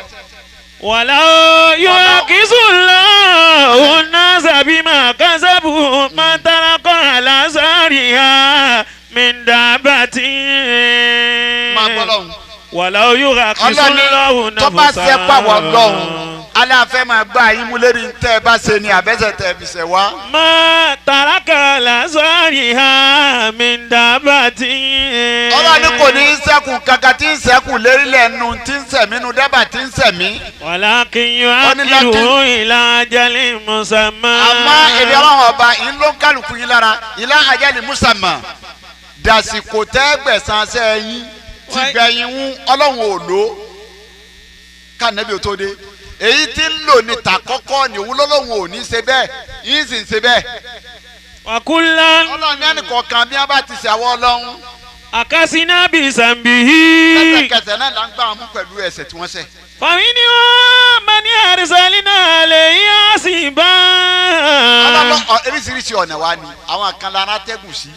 ولو يعكس الله الناس بما كسبوا ما ترك على ظهرها من دابة máa gbọ́ lọ́hùn. ولو يعكس الله Ọlọ́run ní tó bá ṣe pàwọ́ lọ́hùn aláfẹ́ máa gbá yín mú lérí tẹ́ ẹ bá ṣe ni àbẹ́sẹ̀ tẹ́ ẹ fi ṣẹ̀ wá. ما ترك على ظهرها من دابة Ọlọ́run ní kò ní í ṣẹ́kù kankan tí ń ṣẹ́kù lérílẹ̀ nu tí ń sẹ̀mí nu dábàá tí ń sẹ̀mí. ولكن Ó ní lákín- يؤخره إلى أجل مسمى àmọ́ èmi ọlọ́run ọba yìí ló ń kálukú yín lára ilá ajali musamma dàsìkò tẹ́ gbẹ̀sán sẹ́ yín ti gbẹ̀yìn ń ọlọ́run ò lò ó kànẹ́bí ò tó dé èyí tí ń lò ní tàkọ́kọ́ ni òun lọ́lọ́run ò ní ṣe bẹ́ẹ̀ yín sì ń ṣe bẹ́ẹ̀ وكلا ọlọ́run ní ẹnìkọ̀ọ̀kan bí wọ́n bá ti ṣe àwọn ọlọ́run أكسنا بذنبه lẹ́sẹ̀kẹsẹ̀ náà là ń gbà wọn mú pẹ̀lú ẹ̀ṣẹ̀ tí wọ́n ṣẹ̀ فمنهم من أرسلنا عليه حاصبا ọlọ́run oríṣiríṣi ọ̀nà wa ni àwọn kan lára tẹ́gùn sí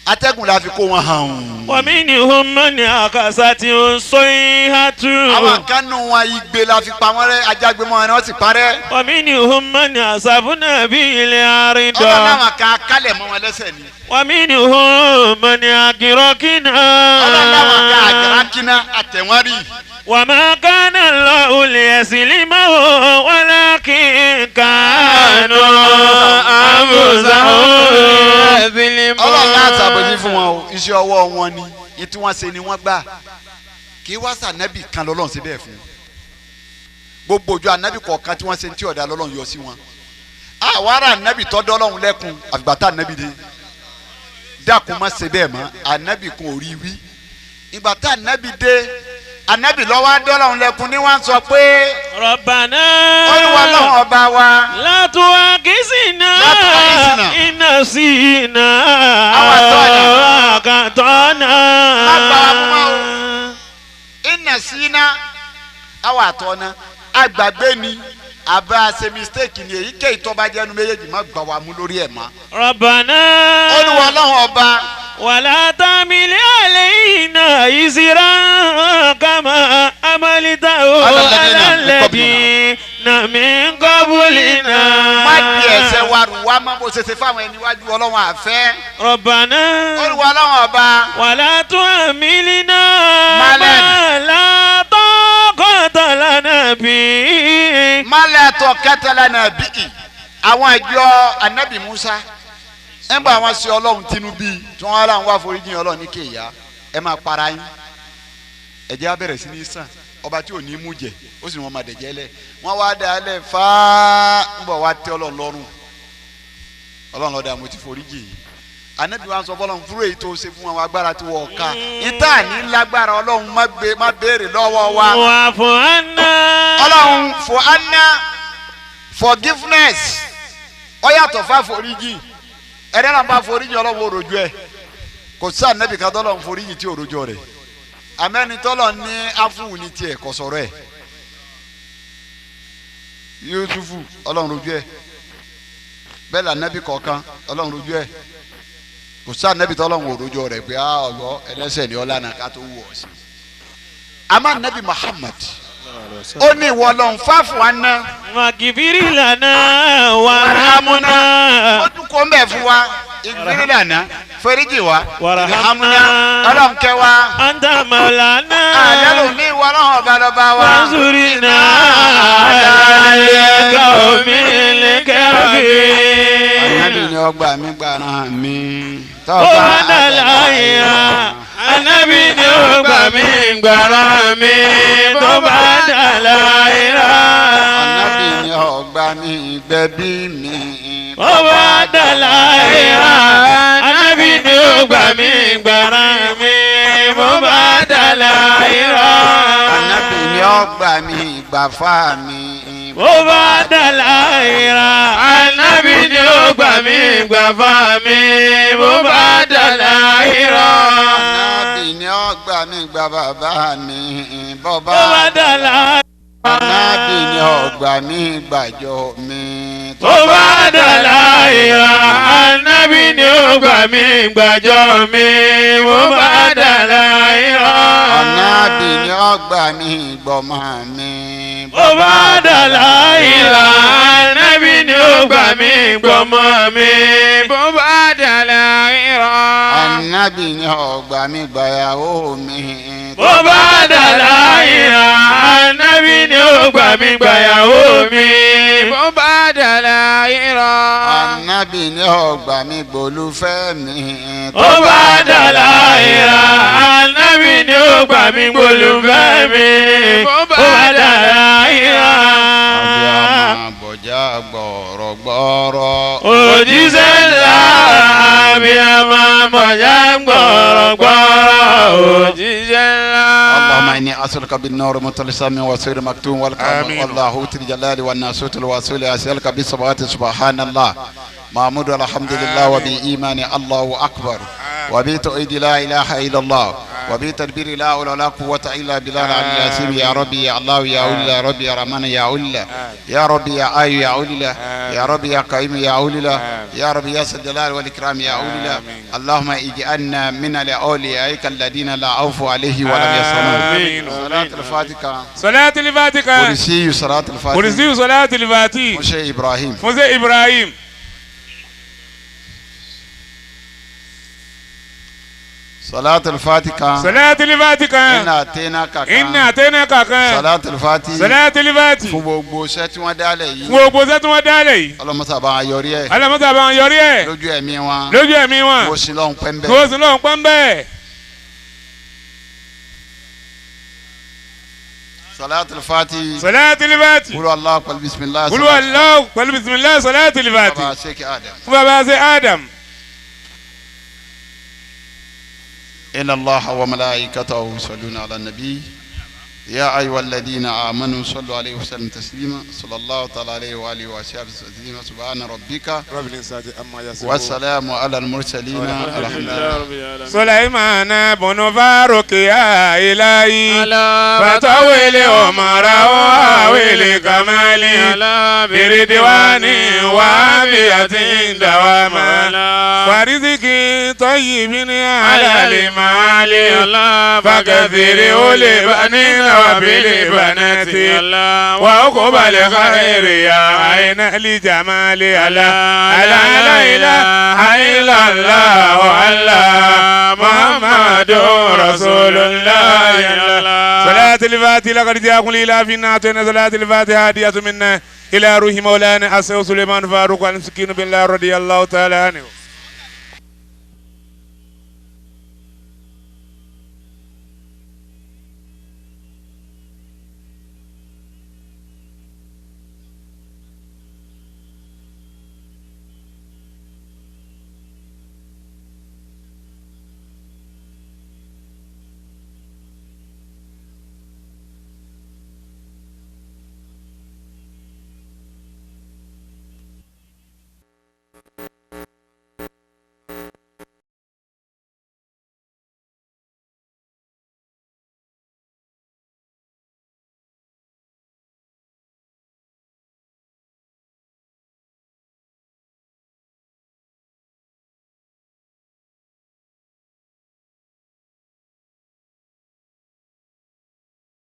Atẹ́gùn la fi kó wọn hàn. ومنهم من أخذته الصيحة Àwọn kan nù wọn igbe la fi pa wọn rẹ́, ajágbe mọ́ wọn ni wọ́n sì parẹ́. ومنهم من أصبنا به الأرض Ọlọ́run àwọn kan kálẹ̀ mọ́ wọn lẹ́sẹ̀ ni. ومنهم من أغرقنا Ọlọ́run àwọn kan àgàràkínà àtẹ̀wọ́n rí. وما كان الله ليسلمه ولكن كانوا أنفسهم يظلمون. Ọlọ́run náà ṣàbòsí fún wọn o, iṣẹ́ ọwọ́ wọn ni, ní tí wọ́n ṣe ni wọ́n gbà. Kì í wá sànẹ́bì kan lọ́lọ́run ṣe bẹ́ẹ̀ fún. Gbogbo ojú ànábì kọ̀ọ̀kan tí wọ́n ṣe tí ọ̀dà lọ́lọ́run yọ sí wọn. Àwa ará ànábì tọ́dọ́ ọlọ́run lẹ́kun àfìgbà tá ànábì dé. Dákun má ṣe bẹ́ẹ̀ mọ́, ànábì kun ò rí wí. Ìgbà tá ànábì dé, ànábì lọ́wọ́ á dọ́lọ́run lẹ́kun ní wọ́n sọ pé ربنا Olúwa lọ́wọ́ ọba wa. لا تؤاخذنا لا تؤاخذنا. إن نسينا أو أخطأنا. أخطأنا. Má gbà wá mú mọ́ o. Ìnà síná àwọn àtọ̀nà àgbàgbé ni àbá ṣe mistake ni èyíkéyìí tó bá jẹ́ ẹnu méjèèjì má gbà wá mú lórí ẹ̀ mọ́. ربنا Olúwa lọ́wọ́ ọba. ولا تحمل علينا إصرا كما حملته على الذين على من الذين من قبلنا. Má di ẹ̀ṣẹ̀ wa rù wá má bó ṣe ṣe fáwọn ẹni wájú ọlọ́run àfẹ́. ربنا Olúwa lọ́wọ́ ọba. ولا تحملنا ما ما لا طاقة لنا به. Má lẹ́tọ̀ kẹtẹlẹ náà bíi àwọn ìjọ anabi Musa nígbà wọn ṣe ọlọ́run tinú bíi tí wọ́n rà ń wá foríjì ọlọ́run ní kéèyà ẹ máa para yín ẹ̀jẹ̀ á bẹ̀rẹ̀ sí ní sàn ọba tí ò ní mú jẹ ó sì ní wọn máa dẹ̀jẹ̀ lẹ̀ wọ́n wá dà á lẹ̀ fáá ń bọ̀ wá tẹ́ ọlọ́run lọ́rùn ọlọ́run lọ́dà mo ti foríjì yìí anabi wa sọ fọlọ́run fúru èyí tó ṣe fún wọn agbára tí wọ́n ká ìta ní lágbára ọlọ́run má béèrè lọ́wọ́ wa واعف عنا. ọlọ́run for anna forgiveness ó yàtọ̀ fún àforíjì ẹ̀rẹ́ náà bá foríjì ọlọ́run òròjú ẹ̀ kò sí ànábì kan tọ́lọ́run foríjì tí òròjú rẹ̀ àmẹ́ni tọ́lọ̀ ní áfúwù ní tiẹ̀ kò sọ̀rọ̀ ẹ̀ Yusufu ọlọ́run rojú ẹ̀ bẹ́ẹ̀ là ànábì kọ̀ọ̀kan ọlọ́run rojú ẹ̀ kò sí ànábì tọ́lọ́run òròjú rẹ̀ pé á ọ̀gbọ́ ẹlẹ́sẹ̀ ni ọlànà ká tó wù ọ́ sí àmọ́ ànábì Muhammad ó ní ìwọ lọ́n fáfù àná واغفر لنا وارحمنا. ó tún kó ń bẹ̀ fún wa ìgbìrì lànà fẹ́ríjì wa Warhamna. ọlọ́run kẹ́ wa أنت مولانا. àjálù mi ìwọ ọlọ́run ọba lọ́ba wa. وانصرنا على القوم Ànábì الكافرين. ni ọgbà mi gbàrà mi. Ó bá dàláyà, Ànábì ni ó gbà mí gbàrà mi tó bá dàláyà. Ànábì ni ọgbà mi gbẹ̀bí mi. Ó bá dàláyà, Ànábì ni ó gbà mí gbàrà mi tó bá dàláyà. Ànábì ni ọgbà mi gbàfà mi. Ó bá dàláyà, Ànábì ni ó gbà mí gbàfà mi bó bá dàláyà. Ànábì ni ọgbà mi gbà bàbá mi. Bọ́bá. Ó bá dàláyà. Ànábì ni ọgbà mi gbàjọ mi. Tó bá dàláyà, Ànábì ni ó gbà mí gbàjọ mi. Bó bá dàláyà. Ànábì ni ọgbà mi gbọmọ mi. Bó bá dàláyà, Ànábì ni ó gbà mí gbọmọ mi. Bó bá dàláyà. Ànábì ni ọgbà mi gbàyàwó mi. Bó bá dàláyà, Ànábì ni ó gbà mí gbàyàwó mi. Bó bá dàláyà. Ànábì ni ọgbà mi gbòlúfẹ́ mi. Ó bá dàláyà, Ànábì ni ó gbà mí gbólúfẹ́ mi. Bó bá dàláyà. Àbíàmọ̀ bọ̀já gbọ̀rọ̀gbọ̀rọ̀. Òjíṣẹ́ ńlá àbíàmọ̀ bọ̀já gbọ̀rọ̀gbọ̀rọ̀. Òjíṣẹ́ ńlá. اللهم إني أسألك بالنور المتلسم والسير المكتوم والكرم آمين. واللاهوت الجلال والناسوت الواصول أسألك بالصبات سبحان الله محمود الحمد لله وبإيمان الله أكبر وبتوحيد لا إله إلا الله وبتدبير لا حول ولا قوة إلا بالله العلي العظيم يا ربي يا الله يا الله يا ربي يا رحمن يا الله يا ربي يا آي يا الله يا رب يا قيوم يا أولي يا رب يا ذا الجلال والإكرام يا أولي اللهم اجعلنا من أوليائك الذين لا خوف عليه ولم يحزنون. آمين. صلاة الفاتحة. صلاة الفاتحة. كرسي صلاة الفاتحة. كرسي صلاة الفاتحة. مشي إبراهيم. فوزي إبراهيم. صلاة الفاتحة. صلاة الفاتحة. إنا أتيناك. إنا أتيناك. صلاة الفاتحة. صلاة الفاتحة. Fún gbogbo iṣẹ́ tí wọ́n dálẹ̀ yìí. Fún gbogbo iṣẹ́ tí wọ́n dálẹ̀ yìí. Ọlọ́mọ́sá bá yọrí ẹ̀. Ọlọ́mọ́sá bá yọrí ẹ̀. Lójú ẹ̀mí wọn. Lójú ẹ̀mí wọn. Kó sí lọ́hùn pẹ́ńbẹ́. Kó sí lọ́hùn pẹ́ńbẹ́. صلاة الفاتحة. صلاة الفاتحة. قولوا الله pẹ̀lú bisimilah. قولوا الله pẹ̀lú bisimilah صلاة الفاتحة. Baba Sheikh Adam. Fún baba Sheikh Adam. إن الله وملائكته يصلون على النبي يا أيها الذين آمنوا صلوا عليه وسلم تسليما صلى الله تعالى عليه وآله وصحبه وسلم سبحان ربك والسلام على المرسلين الحمد لله. سليمان بن فاروق يا إلهي فطول عمره وأول كمالي بردوان وعافية دواما ورزق طيب على المال فكثير لبنين وبالبنات وعقب الخير يا عين لجمال لا لا إله إلا الله الله محمد رسول الله. صلاة الفاتحة لقد جاءكم لإلاف أعطينا صلاة الفاتحة هدية منا إلى روح مولانا الشيخ سليمان فاروق المسكين بالله رضي الله تعالى عنه.